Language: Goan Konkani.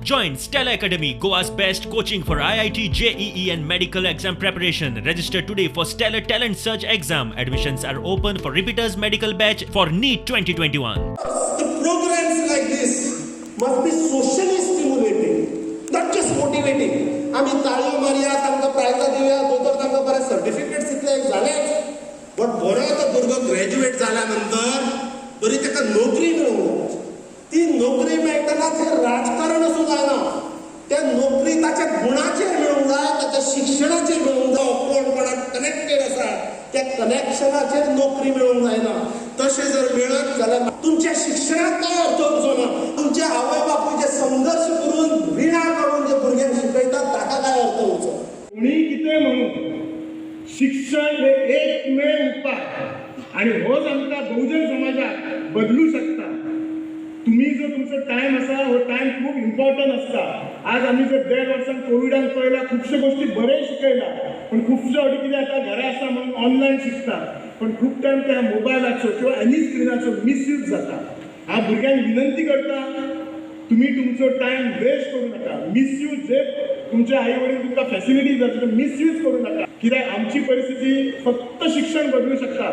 Join Stellar Academy, Goa's best coaching for IIT, JEE and medical exam preparation. Register today for Stellar Talent Search exam. Admissions are open for repeaters medical batch for NEET 2021. The programs like this must be socially stimulating, not just motivating. आमी ताळयो मारया, तांकां प्रायजां दिवया, दोतोर तांकां बरे सर्टिफिकेट्स, इतलें एक जालेंच. बट बरो तो भुरगो ग्रॅज्युएट जाल्या नंतर बरी ताका नोकरी मेळूंक जाय. ती नोकरी मेळटना थंय राजकारण आसूं जायना. त्या नोकरी ताच्या गुणाचेर मेळूंक जाय, ताच्या शिक्षणाचेर मेळूंक जाय. कोण कोणाक कनेक्टेड आसा, त्या कनेक्शनाचेर नोकरी मेळूंक जायना. तशें जर मेळत जाल्यार तुमच्या शिक्षणाक काय अर्थ उरचो ना. तुमचे आवय बापूय जे संघर्श करून, रिणां काडून जे भुरग्यांक शिकयतात, ताका काय अर्थ उरचो? कोणी कितें म्हणू, शिक्षण हे एकमेव उपाय आणि होच आमकां बहुजन समाजाक बदलू शकता. तुम्ही जो तुमचो टायम आसा, हो टायम खूब इम्पॉर्टंट आसता. आज आमी जर देड वर्सान कोविडान पळयला, खुबश्यो गोश्टी बरें शिकयला, पण खुबश्यो फावटी कितें जाता, घरा आसा म्हणून ऑनलायन शिकता, पण खूब टायम त्या मोबायलाचो किंवा एनी स्क्रिनाचो मिसयूज जाता. हांव भुरग्यांक विनंती करता, तुम्ही तुमचो टायम वेस्ट करू नका. मिसयूज जे तुमचे आई वडील तुमकां फॅसिलिटीज जाता, मिसयूज करू नका, कित्याक आमची परिस्थिती फक्त शिक्षण बदलू शकता.